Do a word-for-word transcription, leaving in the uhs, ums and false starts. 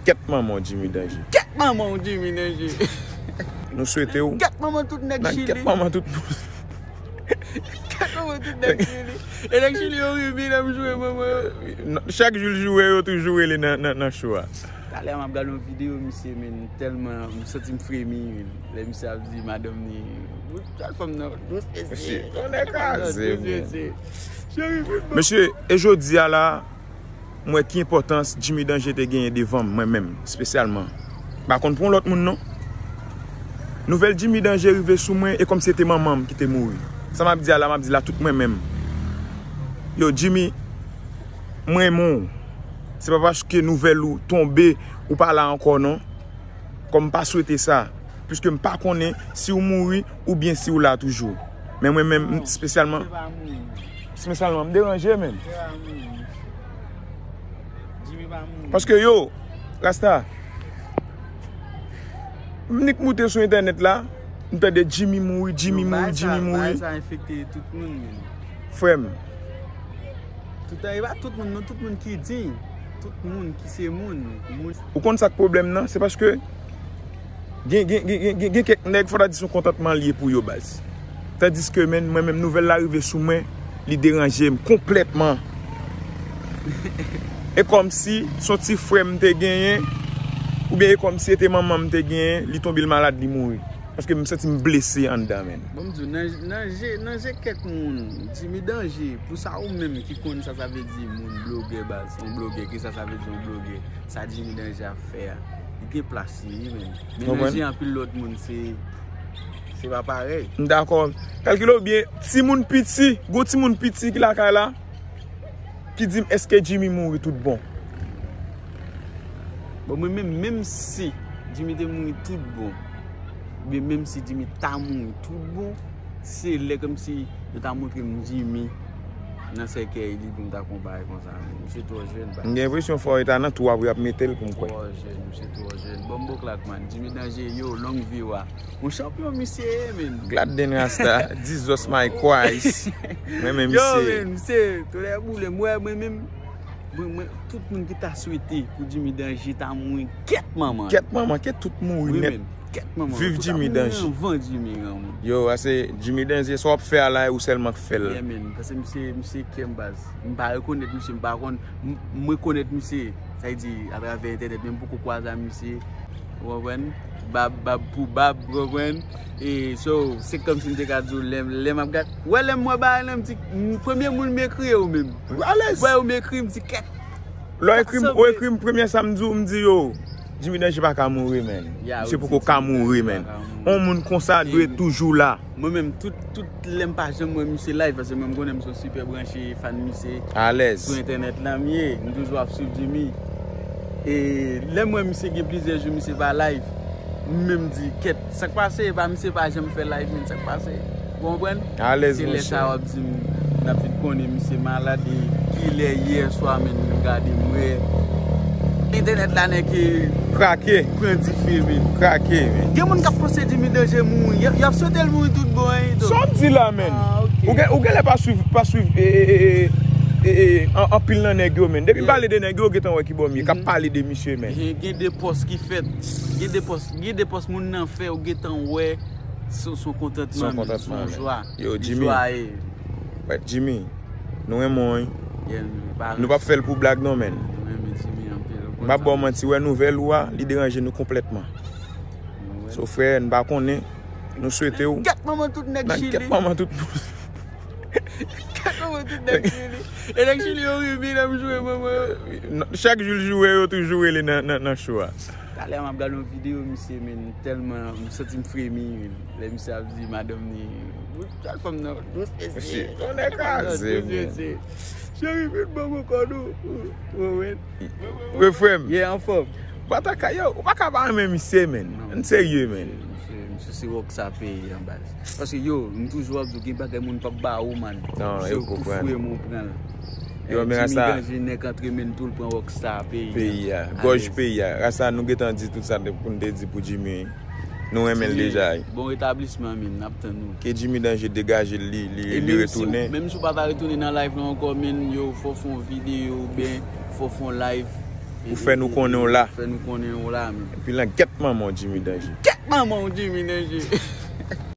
Kèt manman w, Jimmy Danje. Kèt manman w, Jimmy Danje. Nou swete w. Kèt manman tout nèg Chili. Nan kèt manman tout. Kèt manman tout nèg Chili. E nèg Chili yo ri byen lè m joure manman yo. Chak jou l joure, yo toujou rele nan, nan, nan show a. Talè a m ap gade yon videyo, misye, men tèlman m santi m fremi, men lè misye ap di madanm li, bout fòm nan dous mesye. Mesye, tonnè kraze, men. Mesye, e jodi a la, m wè ki enpòtans Jimmy Danje te genyen devan m, mwen menm, espesyalman. M pa konn pou yon lòt moun, non. Nouvèl Jimmy Danje rive sou mwen, e kòmsi se te manman m ki te mouri. Sa m ap di a la, m ap di l a tout mwen menm. Yo, Jimmy, m renmen w. Se pa paske nouvèl ou tonbe, ou pa la ankò, non. Kòm m pa swete sa. Piske m pa konnen si w mouri oubyen si w la toujou. Men mwen menm, espesyalman, espesyalman, m deranje, menm. Paske yo, Rasta, m nik moute sou entènèt la, m tande Jimmy mouri, Jimmy mouri, Jimmy mouri. Bagay sa enfekte tout moun, men. Frè m. Toutan, e pa tout moun, non, tout moun ki di, tout moun ki se moun, moun. Ou konn sa k pwoblèm nan? Se paske gen, gen, gen, gen, gen, gen kèk nèg, fò ta di se yon kontantman l ye pou yo, baz. Tandiske, men, mwen menm, nouvèl la rive sou mwen, li deranje m konplètman. E kòmsi se yon ti frè m te genyen, oubyen e kòmsi se te manman m te genyen, li tonbe, l malad, li mouri. Paske m santi m blese anndan, men. Bon, m di w, nan, nan je, nan je kèk moun, Jimmy Danje, pou sa ou menm ki konn sa sa vle di moun blogè, baz, yon blogè, ki sa sa vle di yon blogè, sa Jimmy Danje ap fè a, li gen plas li, wi, men. Men nan je anpil lòt moun, se, se pa parèy. M dakò. Kalkile w byen, timoun piti, gwo timoun piti ki lakay la, ki di m èske Jimmy mouri tout bon. Bon, mwen menm, menm si Jimmy te mouri tout bon, oubyen menm si Jimmy ta mouri tout bon, se lè kòmsi yo ta montre m Jimmy nan sèkèy li pou m ta konpare konsa. Misye twò jèn, baz. M gen enpresyon fò e ta nan twou apre y ap mete l pou m kwè. Twò jèn, misye twò jèn. Bon, m bon klak, man. Jimmy Danje, yo, long vi w a. Yon chanpyon misye ye, men. Glad den Rasta, Jesus my Christ. Mwen menm misye. Yo, men, misye, tonnè boule, mwen, mwen menm, mwen, mwen, tout moun ki ta swete pou Jimmy Danje ta mouri, kèt manman. Kèt manman, kèt tout mouri nèt. Wi, men, kèt manman. Viv Jimmy Danje. Anvan Jimmy granmoun. Yo, ase Jimmy Danje, sa w ap fè a la, e ou sèlman k fè l. Yeah, men, paske misye, misye kè m, baz. M pa rekonèt misye, m pa konn, m, m rekonèt misye, sa vle di, atravè entènèt, men m poko kwaze ak misye. Ou konprann? Bab, bab pou bab, ou konprann? E so, se kòmsi m te ka di w, lè, lè m ap gad, wè, lè m wè bagay lan, m di, m, premye moun m ekri, e ou menm. Alèz. Wè, ou m ekri, m di, kèt. Lè w ekri m, ou ekri m, premye sa m di w, m di, yo, Jimmy Danje pa ka mouri, men. Misye poko ka mouri, men. On moun konsa dwe toujou la. Mwen menm, tout, tout lè m pa janm wè misye live, paske mwen m konnen m se yon sipè branche fan misye. Alèz. Sou entènèt la m ye, m toujou ap swiv Jimmy. E lè m wè misye gen plizyè jou misye pa live, m menm di, kèt, sa k pase? E pa misye pa janm fè live, men sa k pase? Ou konprann? Alèz, monchè. Se lè sa w ap di m, n ap vin konnen misye malad, e kilè yè swa, men m gade m wè entènèt la nèk e krake. Pran dife, men. Krake, men. Gen moun k ap panse Jimmy Danje mouri. Y ap, y ap swete l mouri tout bon, en, tou. Sa w ap di la, men? Ah, ok. Ou gen, ou genlè pa swiv, pa swiv, e, e, e, e, e, an, anpil nan nèg yo, men. Depi m pale de nèg yo, ou gentan wè ki bò m ye. K ap pale de misye, men. Gen, gen de pòs ki fèt. Gen de pòs, gen de pòs moun nan fè, ou gentan wè se, se yon kontantman, men. Se yon jwa. Yo, Jimmy. Jwa, e. Wè, Jimmy. Nou renmen w, wi. Nou p ap fè l pou blag, non, men. M ap ba w manti, wè nouvèl ou a, li deranje nou konplètman. So, frè, n pa konnen, nou swete w. Kèt manman tout nèg Chili. Kèt manman tout. Kèt manman tout nèg Chili. E nèg Chili yo ri byen lè m joure manman yo. Chak jou l joure, yo toujou rele nan, nan, nan show a. Talè a m ap gade yon videyo, misye, men tèlman m santi m fremi, men. Lè misye ap di madanm li, bout fòm nan dous mesye. Mesye, tonnè kraze, men. Cheri, vin ban mwen kò nou. Ou konprann? Wi, frè m. Yeah, anfòm. Bataka, yo, ou pa ka pa renmen misye, men. Non. N serye, men. Misye, misye se rockstar peyi an, baz. Paske, yo, m toujou ap di w, gen bagay moun p ap ba ou, man. Non, yo konprann. Misye tou fou e moun pran l. Yo, men Jimmy Rasta. Danje nèk antre men tou, l pran rockstar peyi an. Peyi a, gòj peyi a. Rasta, nou gentan di tout sa pou n te di pou Jimmy. Nou renmen l deja, wi. Bon retablisman, men, n ap tann ou. Ke Jimmy Danje degaje l, li, li, li retounen. E menm si w, menm si w pa ta retounen nan live lan ankò, men, yo, fò w fè yon videyo oubyen fò w fè yon live. Pou fè nou konnen w la. Fè nou konnen w la, men. Epi lan gèt manman w Jimmy Danje. Gèt manman w Jimmy Danje.